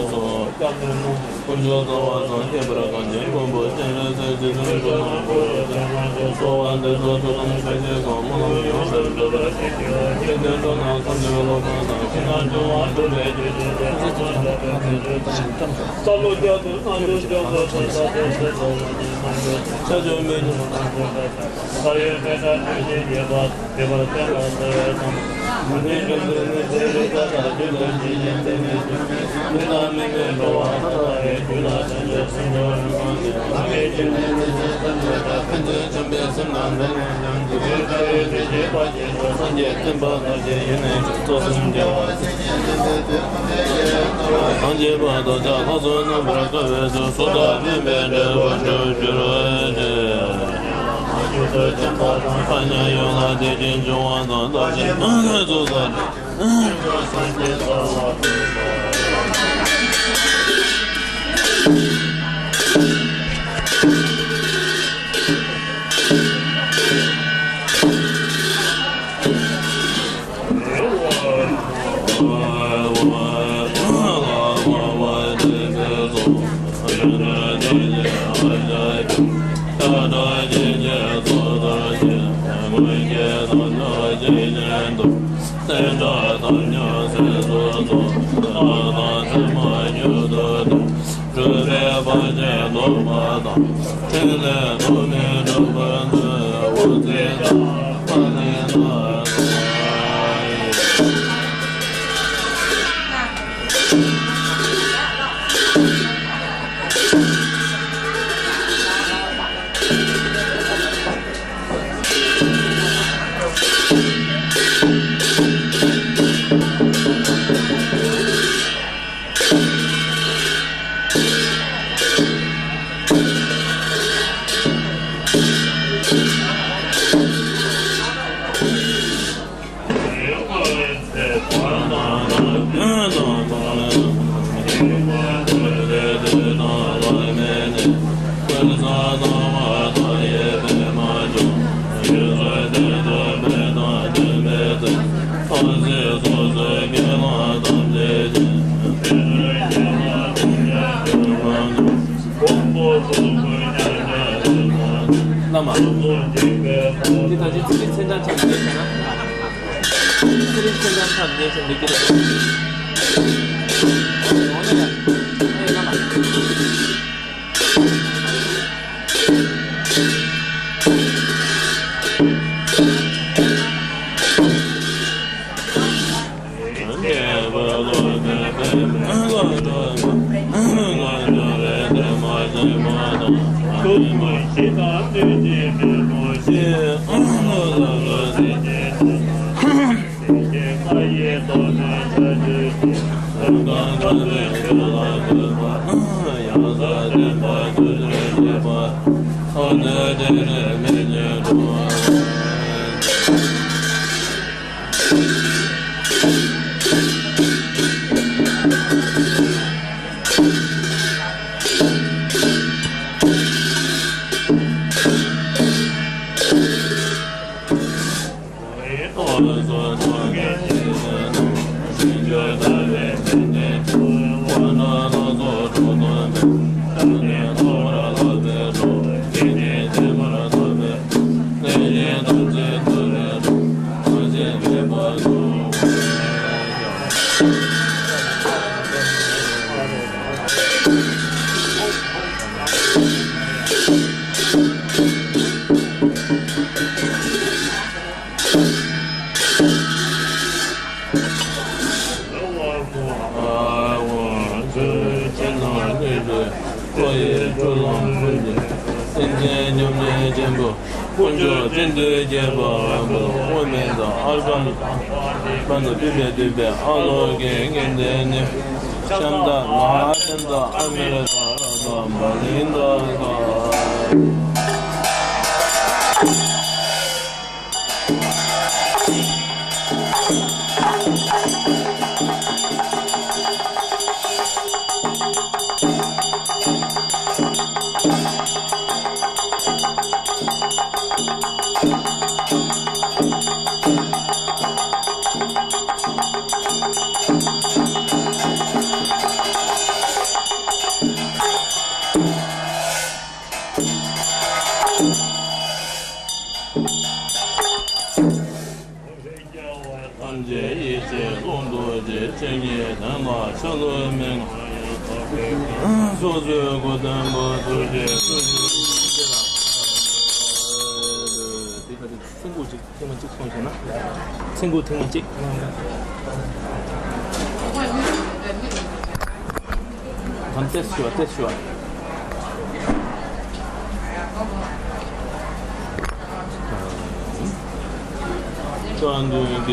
གསོལ། དཀོན་མཆོག་རྩ་བ་ཚང་ཁྱད་པར་གང་ཅན་མགོན་པོ་སྤྱན་རས་གཟིགས་རྗེ་བཙུན་མཆོག་དང་འཁོར་ལོ་བརྒྱ་སྟོང་དུ་གསོལ་བ། སངས་རྒྱས་པ་དང་ཕྱག་ལྷག་སོགས་རྣམ་པར་དཀར་བའི་ཚུལ་གཟུགས་དང་མཐུན་པའི་འབྲས་བུ་འགྲུབ་གྱུར་ཅིག་ཨ་ནི་ཡོངས་ལ་བདེ་སྐྱིད་འབྱུང་བ་དང་། རྟག་ཅིང་ཚོགས་བསགས་བླ་མ། འདི་ད་ཅི་ཚེ་རིང་མཚན་བྱང་ཆགས་ཉེས་བྱས་ན། ཚེ་རིང་མཚན་བྱང་ཆགས་ཉེས་བྱས་འདི་གི་རེད། འོ་ན་ཡང་། ཨེ་བླ་མ། ཁོ་ཡི་སྤྲུལ་ལམ་ཀུན་གྱི་སེམས་ཅན་མཉམ་མེད་ཆེན་པོ། དཀོན་མཆོག་བསྟན་འཛིན་རྒྱལ་པོ་དབང་པོ་དབུ་མའི་ཚོགས། ཨརྒྷ་པ་ནི་བསྟོད་པའི་བསྟོད་པའི་ཨ་ལོ་གི་དགེ་འདུན་ནི། ཤམ་ཐབས་ལ་ཤམ་ཐབས་ཨ་མི་རི་ཀ་ར་དང་བ་ལིང་དང་། ཐམས་ཅད་ཡིད་ཀྱི་ཀློང་རྡོལ་ཏེ། ཆོས་ཉིད་དོན་ལ་ཆ་ལུགས་མེད། སོ་སོའི་གོ་དོན་པོ་ཐུགས་རྗེ་ཆེ། ཚིག་གཅིག་ཐེངས་མ་གཅིག་གསུངས་བྱུང་ན། ཚིག་གཅིག་ཐེངས་མ་གཅིག་ད་ཏེས་ཞུ་བ། ཏེས་ཞུ་བ། བཀའ་འདུས་སྐད་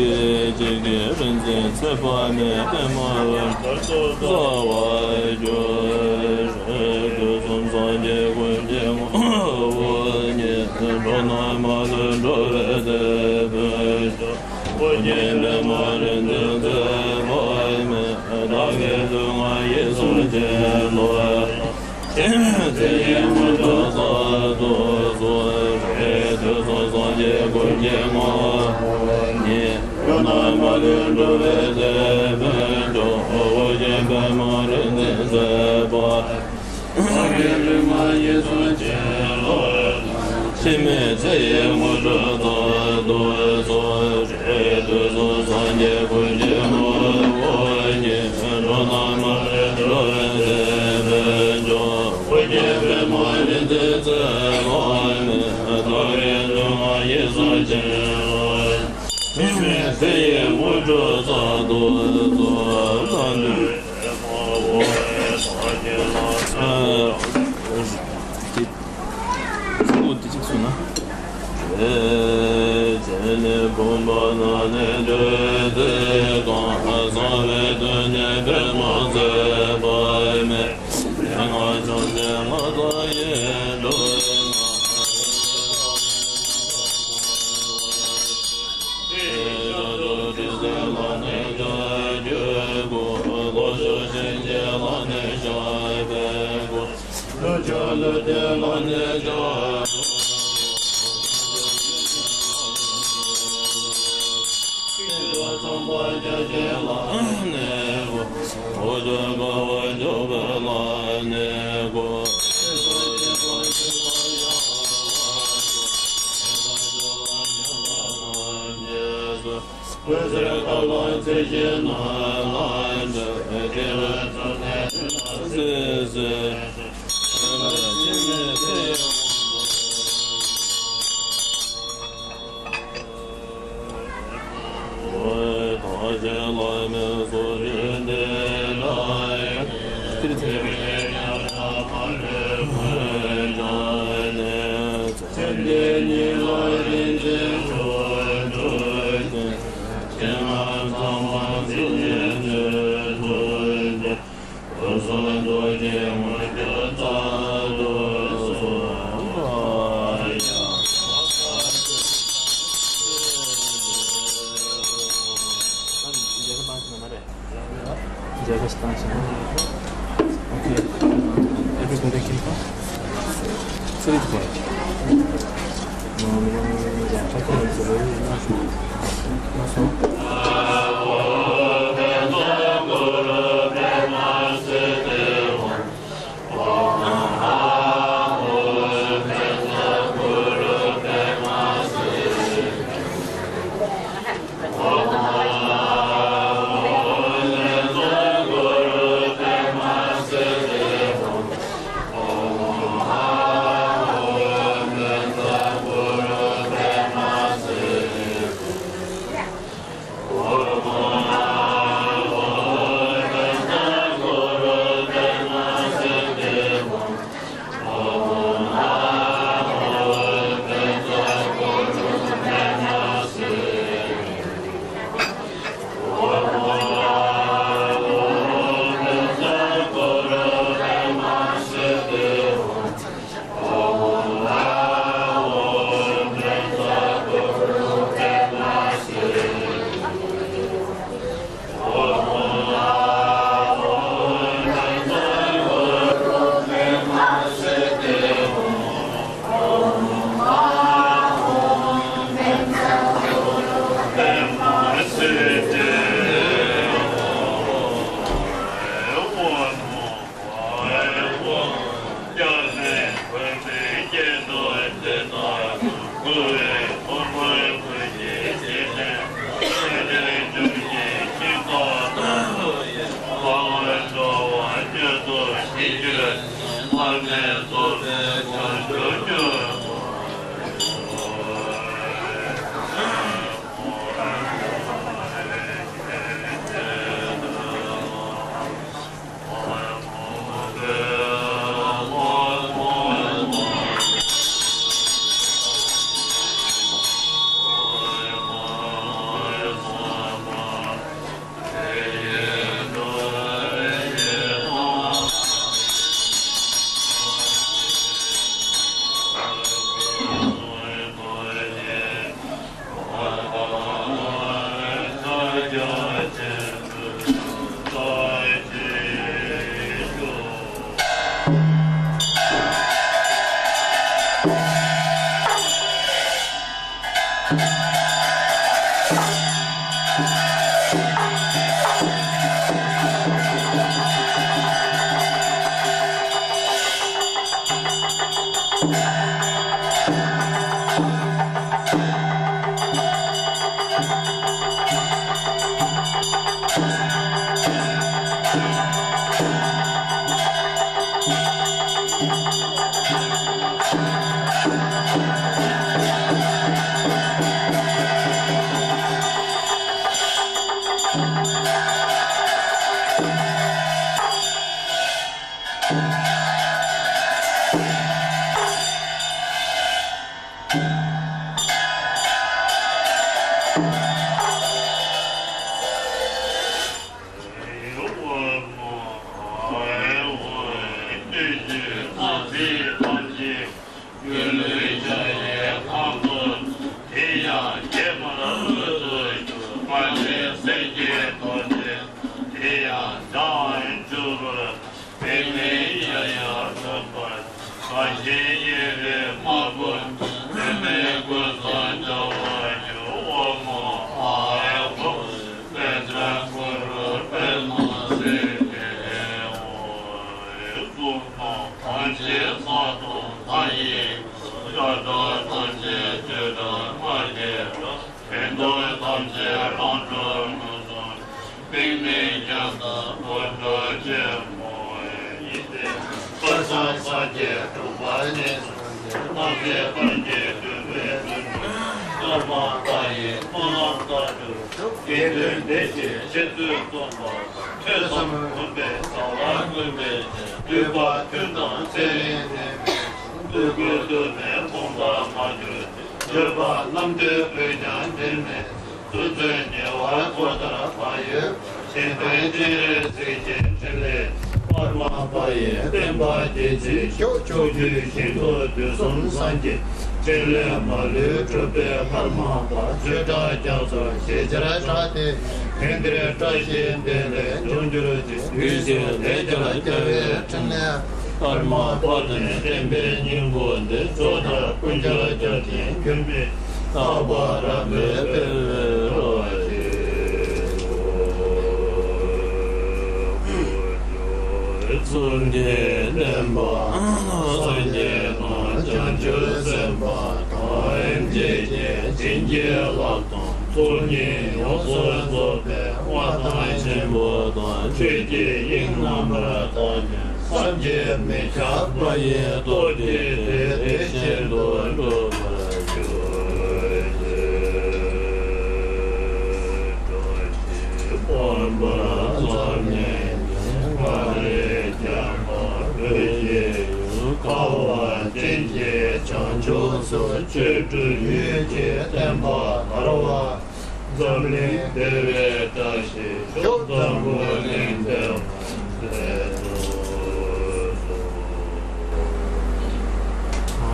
ཅིག་གིས། རིག་འཛིན་ཚེ་དཔག་མེད་པདྨ་འོད། རྩ་བར་གྱུར། དུས་གསུམ་སངས་རྒྱས་ཀུན་གྱི་ངོ་བོ་ཉིད། འགྲོ་རྣམས་མ་ལུས་འགྲོ་བའི་དེད་དཔོན་མཆོག་ཨོ་རྒྱན་པདྨ་རིག་འཛིན་ཚེ་དཔག་མེད། བདག་གི་ལུས་ངག་ཡིད་གསུམ་གྱི་ལོ། ཚེ་ཡི་དངོས་གྲུབ་གསར་དུ་སྩོལ། དུས་གསུམ་སངས་རྒྱས་ཀུན་གྱི་ངོ་བོ་ཉིད། འགྲོ་རྣམས་མ་ལུས་འགྲོ་བའི་དེད་དཔོན་མཆོག་ཨོ་རྒྱན་པདྨ་རིག་འཛིན་ཚེ་དཔག་བདག་གི་ལུས་ངག་ཡིད་གསུམ་གྱི་ལོ། འཆི་མེད་ཚེ་ཡི་དངོས་གྲུབ་གསར་དུ་སྩོལ། དུས་གསུམ་སངས་རྒྱས་ཀུན་གྱི་ངོ་བོ་ཉིད། འགྲོ་རྣམས་མ་ལུས་འགྲོ་བའི་དེད་དཔོན་མཆོག་ཨོ་རྒྱན་པདྨ་རིག་འཛིན་ཚེ་དཔག་མེད། བདག་གི་ལུས་ངག་ཡིད་གསུམ་གྱི་ལོ། འཆི་མེད་ཚེ་ཡི་དངོས་གྲུབ་གསར་དུ་སྩོལ། ཨ། ཚིག་འདི་གཅིག་གསུངས་ན། བྱས་ནས་བུམ་པ་ལ་ནི་བརྗོད་དེ་གང་། གསང་བའི་དོན་ནི་པདྨ་ཚེ་དཔག་མེད། ཡན་ལག་ཕྱོགས་བཅུའི་མངའ་བདག་ཡིད་འགྲོ་ལྔ། ཕྱག་རྒྱ་ཆེན་པོའི་ལྷ་ནི་ཞབས་ཀྱི་སྒོ། ལྷོ་ཕྱོགས་གཤིན་རྗེའི་ལྷ་ནི་ཞབས་པད་སྐྱེས། ནུབ་ཕྱོགས་ཀླུ་ལྡིང་ལྷ་ནི་ཞབས་ཀྱི་སྒོ། ཚངས་པ་བརྒྱ་བྱིན་ལྷ་ནི་སྒོ། འོག་ཕྱོགས་དགའ་བ་འཇུག་པའི་ལྷ་ནི་སྒོ། འོད་ཟེར་ཀ་ལ་ཚེ་བཞིན་ནོར་ལ་འགྲོ། དེ་བས་བརྩོན་ནས་ཆོས་ལ་གཟིགས་ཟེར། Okay. Everything they came from? Three point.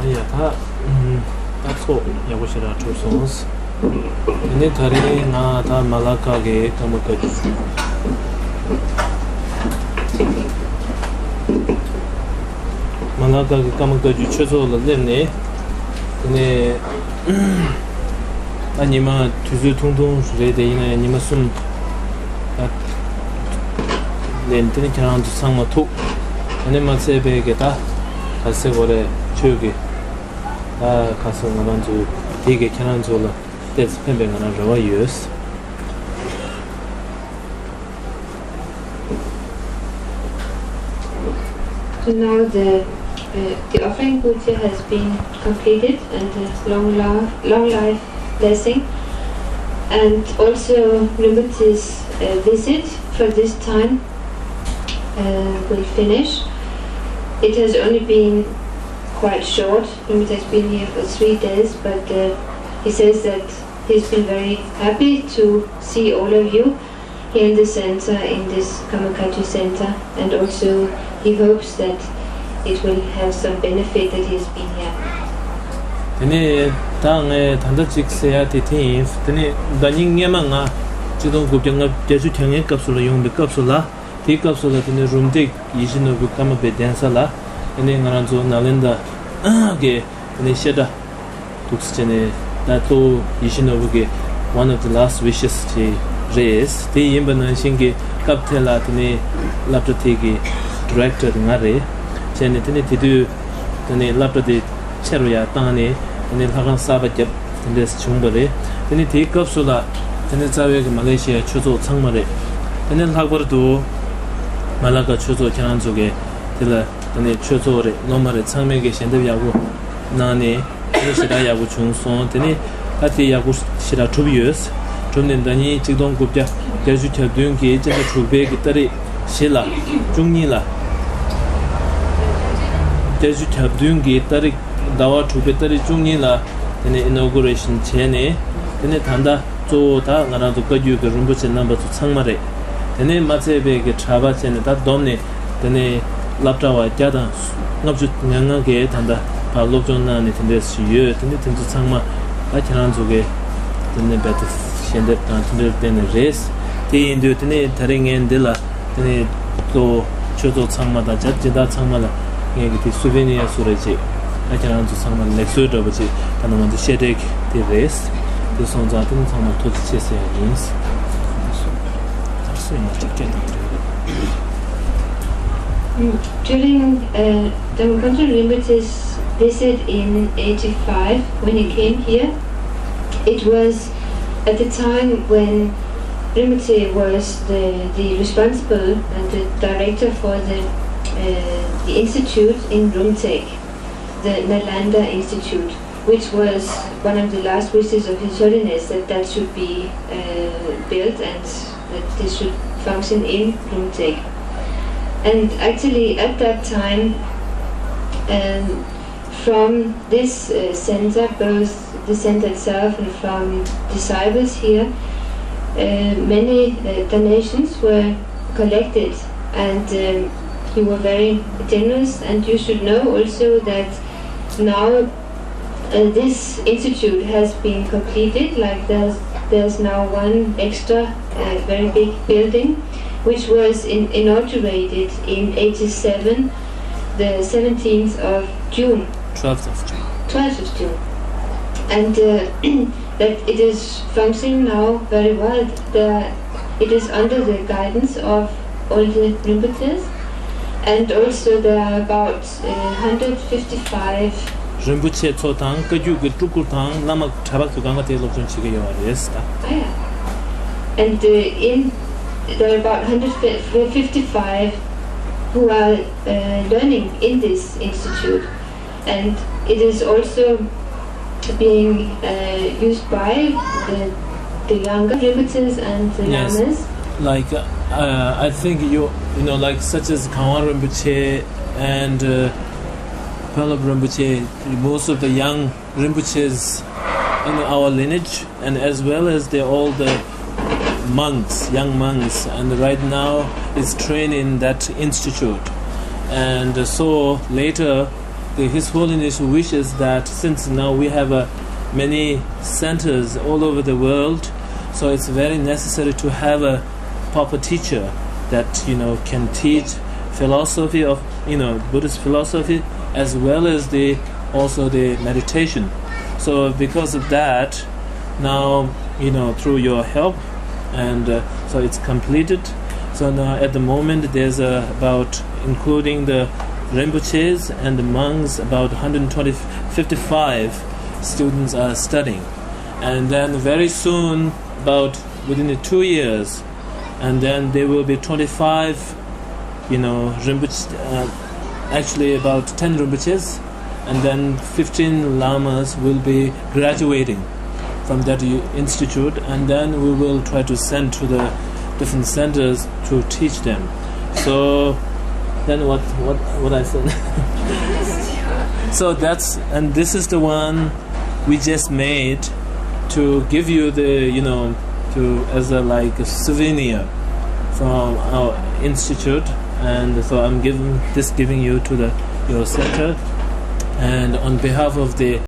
ཨ་ཡ་ད། ཨ་ཚོགས་ཡག་པོ་ཞེ་དྲག་གྲུབ་སོང་། དེ་ནས་ད་རེས་ང་ད་མ་ལ་ཀ་གི་ཀརྨ་བཀའ་བརྒྱུད། མ་ལ་ཀ་གི་ཀརྨ་བཀའ་བརྒྱུད་ཆོས་ཚོགས་ལ་སླེབས་ནས། དེ་ནས་ད་ཉི་མ་དུས་ཚོད་ཐུང་ཐུང་རེད་དེ། ཡིན་ན་ཡང་ཉི་མ་གསུམ་ད་ལེན། དེ་ནས་ཁྱེད་རང་ཚོ་ཚང་མ་ཐུག་དེ་ནས་མ་ཚད་པའི་གི་ད་ག་ཟེར་དགོས་རེད། ཆོས་ཀྱི་ད་ག་ཟེར། ང་རང་ཚོ་དེ་གི་ཁྱེད་རང་ཚོ་ལ་ཏོག་ཙམ་ཕན་པའི་ང་རང་རེ་བ་ཡོད། So now the, uh, the offering puja has been completed, and, uh, long life, long life blessing, and also Rinpoche's, uh, visit for this time, uh, will finish. It has only been quite short. Rinpoche has been here for three days, but, uh, he says that he's been very happy to see all of you here in the center, in this Kamakaji center, and also he hopes that it will have some benefit that he's been here. དེ་ནས་ད་ངས་ད་ལྟ་ཅིག་ཟེར་ཡ་དེ་དེ་ཡིན། དེ་ནས་ཟླ་ཉིན་སྔས་མ་ང་ཆིག་སྟོང་དགུ་བརྒྱ་ལྔ་བརྒྱད་ཅུ་གྱ་ལྔའི་སྐབས་སུ་ལ་ཡོང་བའི་སྐབས་སུ་ལ། དེའི་སྐབས་སུ་ལ་དེ་ནས་རུམ་བཏེག་ཡིད་བཞིན་ནོར་བུའི་ཀརྨ་པའི་གདན་ས་ལ། དེ་ནས་ང་རང་ཚོ་ནཱ་ལེནྡྲ་གི་དེ་ནས་བཤད་གྲྭ་འདུག་སེ་བྱས་ནས་ ད་གཙོ་བོ་ཡིད་བཞིན་ནོར་བུ་གི་one of the last wishes ཅིག་རེད། དེ་ཡིན་པ་ནང་བཞིན་གྱི་སྐབས་དེ་ལ་དེ་ནས་སློབ་གྲྭ་དེ་གི་director དེ་ང་རེད། བྱས་ནས་དེ་ནས་དེ་དུས་དེ་ནས་སློབ་གྲྭ་དེ་ཆེ་རུ་ཡར་བཏང་ནས་དེ་ནས་ལྷ་ཁང་གསར་པ་བརྒྱབ། དེ་འདྲས་བྱུང་བ་རེད། དེ་ནས་དེའི་སྐབས་སུ་ལ་དེ་ནས་རྩ་བའི་གི་མ་ལེ་ཤི་ཡའི་ཆོས་ཚོགས་ཚང་མ་རེད། དེ་ནས་ལྷག་པར་དུ་མ་ལ་ཀ་ཆོས་ཚོགས་ཁྱེད་རང་ཚོ་གི་དེ་ལ་དེ་ནས་ཆོས་ཚོགས་རེད། སློབ་མ་རེད། ཚང་མས་གི་ཞལ་འདེབས་ཡག་པོ་གནང་ནས་དེ་ནས་ཞེ་དྲག་ཡག་པོ་བྱུང་སོང་། དེ་ནས་ད་དེ་ཡག་པོ་ཞེ་དྲག་གྲུབ་ཡོད། གྲུབ་ནས་ཟླ་ཉིན་ཆིག་སྟོང་དགུ་བརྒྱ་བརྒྱད་ཅུ་གྱ་བདུན་གྱི་སྤྱི་ཟླ་དྲུག་པའི་གི་ཏ་རིག་བཞི་ལ་བཅུ་གཉིས་ལ་བརྒྱད་ཅུ་གྱ་བདུན་གྱི་ཏ་རིག་ཟླ་བ་དྲུག་པའི་ཏ་རིག་བཅུ་གཉིས་ལ་དེ་ནས་inauguration བྱས་ནས། དེ་ནས་ད་ལྟ་གཙོ་བོ་ད་ང་རང་ཚོ་བཀའ་བརྒྱུད་ཀྱི་རིན་པོ་ཆེ་རྣམ་པ་ཚོ་ཚང་མ་རེད། དེ་ནས་མ་ཚད་པའི་གི་གྲྭ་པ་བྱས་ནས་ད་བསྡོམས་ནས་དེ་ནས་སློབ་གྲྭ་བ་བརྒྱ་དང་ལྔ་བཅུ་ང་ལྔ་གིས་ད་ལྟ་ཕར་སློབ་སྦྱོང་གནང་ནས་དེ་འདྲས་ཞིག་ཡོད། དེ་ནས་དེ་ཚོ་ཚང་མ་ད་ཁྱེད་རང་ཚོ་གིས་དེ་ནས་རྦད་དེ་ཞལ་འདེབས་དང་དེ་འདྲས་བསྟན་ནས་རེད། དེ་ཡིན་དུས་དེ་ནས་ད་རེས་ངས་འདི་ལ་དེ་ནས་གཙོ་བོ་ཆོས་ཚོགས་ཚང་མ་དང་བྱ་སྦྱིན་བདག་ཚང་མ་ལ་ངས་ཀྱི་དེ་སུ་ཝེ་ནི་ཡར་སུ་རེད་ཅེས། ད་ཁྱེད་རང་ཚོ་ཚང་མ་ལ་ལེགས་གསོལ་འདྲ་པོ་ཅིག་ད་ནང་ང་ཚོ་བཤད་གྲྭའི་དེ་རེད། དེ་སོང་ཙང་དེ་ནི་ཚང་མ་ཐུགས་རྗེ་ཆེ་ཟེར་ཡ་ཡིན། ད་སུ་ཡང་གཅིག་སྤྲད་དང་རེད། During uh, Dhammapancham Rinpoche's visit in eighty-five, when he came here, it was at the time when Rinpoche was the, the responsible and the director for the, uh, the institute in Rumtek, the Nalanda Institute, which was one of the last wishes of His Holiness, that that should be uh, built and that this should function in Rumtek. And actually, at that time, um, from this uh, center, both the center itself and from disciples here, uh, many uh, donations were collected, and um, you were very generous. And you should know also that now uh, this institute has been completed. Like, there's there's now one extra uh, very big building, which was in, inaugurated in eighty-seven, the seventeenth of June. Twelfth of June. Twelfth of June. And uh, that it is functioning now very well. The, it is under the guidance of all the Rinpoches, and also there are about uh, hundred fifty-five. རིན་པོ་ཆེ་ཚོ་དང་བཀའ་བརྒྱུད་ཀྱི་སྤྲུལ་སྐུ་དང་བླ་མ་གྲྭ་པ་ཚོ་གང་ག་དེ་སློབ་སྦྱོང་བྱེད་ཀྱི་ཡོད་པ་རེད་ད། Ah, yeah. And uh, in there are about hundred fifty-five who are uh, learning in this institute. And it is also being uh, used by the, the younger Rinpoches and the Yes. Lamas. Like, uh, I think you, you know, like such as Kangwa Rinpoche and uh, Pelop Rinpoche, most of the young Rinpoches in our lineage, and as well as the, all the monks, young monks, and right now is trained in that institute. And so later, the, His Holiness wishes that since now we have uh, many centers all over the world, so it's very necessary to have a proper teacher that, you know, can teach philosophy of, you know, Buddhist philosophy, as well as the, also the meditation. So because of that, now, you know, through your help, and uh, so it's completed. So now at the moment there's uh, about, including the Rinpoches and the monks, about hundred twenty, fifty-five students are studying. And then very soon, about within the two years, and then there will be twenty-five, you know, Rinpoche, uh, actually about ten Rinpoches, and then fifteen Lamas will be graduating from that u- institute, and then we will try to send to the different centers to teach them. So then what, what, what I said? So that's, and this is the one we just made to give you the, you know, to, as a, like, a souvenir from our institute. And so I'm giving this, giving you to the, your center, and on behalf of the